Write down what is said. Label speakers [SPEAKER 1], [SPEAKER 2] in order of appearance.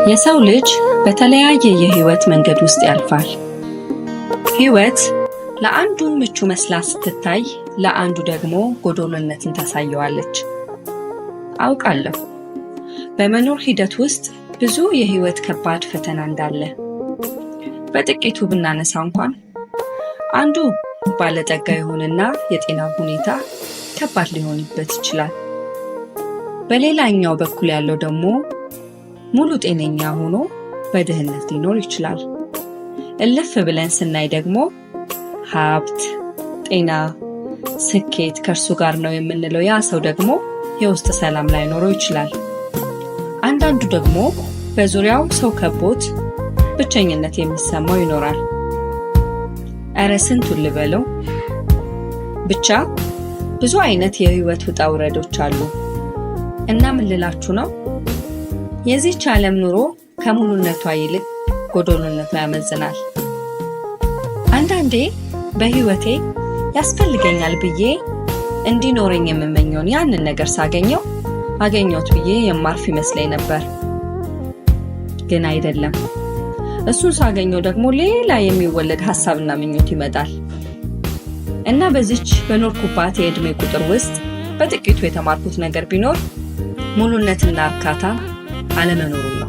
[SPEAKER 1] የሰው ልጅ በተለያየ የህይወት መንገድ ውስጥ ያልፋል። ህይወት ለአንዱ ምቹ መስላ ስትታይ፣ ለአንዱ ደግሞ ጎዶሎነትን ታሳየዋለች። አውቃለሁ በመኖር ሂደት ውስጥ ብዙ የህይወት ከባድ ፈተና እንዳለ። በጥቂቱ ብናነሳ እንኳን አንዱ ባለጠጋ የሆነና የጤና ሁኔታ ከባድ ሊሆንበት ይችላል። በሌላኛው በኩል ያለው ደግሞ ሙሉ ጤነኛ ሆኖ በድህነት ሊኖር ይችላል። እልፍ ብለን ስናይ ደግሞ ሀብት፣ ጤና፣ ስኬት ከእርሱ ጋር ነው የምንለው ያ ሰው ደግሞ የውስጥ ሰላም ላይኖረው ይችላል። አንዳንዱ ደግሞ በዙሪያው ሰው ከቦት ብቸኝነት የሚሰማው ይኖራል። እረ ስንቱን ልበለው። ብቻ ብዙ አይነት የህይወት ውጣ ውረዶች አሉ። እና ምን ልላችሁ ነው? የዚህች ዓለም ኑሮ ከሙሉነቷ ይልቅ ጎዶሎነቷ ያመዝናል። አንዳንዴ በህይወቴ ያስፈልገኛል ብዬ እንዲኖረኝ የምመኘውን ያንን ነገር ሳገኘው አገኘሁት ብዬ የማርፍ ይመስለኝ ነበር። ግን አይደለም። እሱን ሳገኘው ደግሞ ሌላ የሚወለድ ሀሳብና ምኞት ይመጣል። እና በዚች በኖርኩባት የዕድሜ ቁጥር ውስጥ በጥቂቱ የተማርኩት ነገር ቢኖር ሙሉነትና እርካታ አለመኖሩን ነው።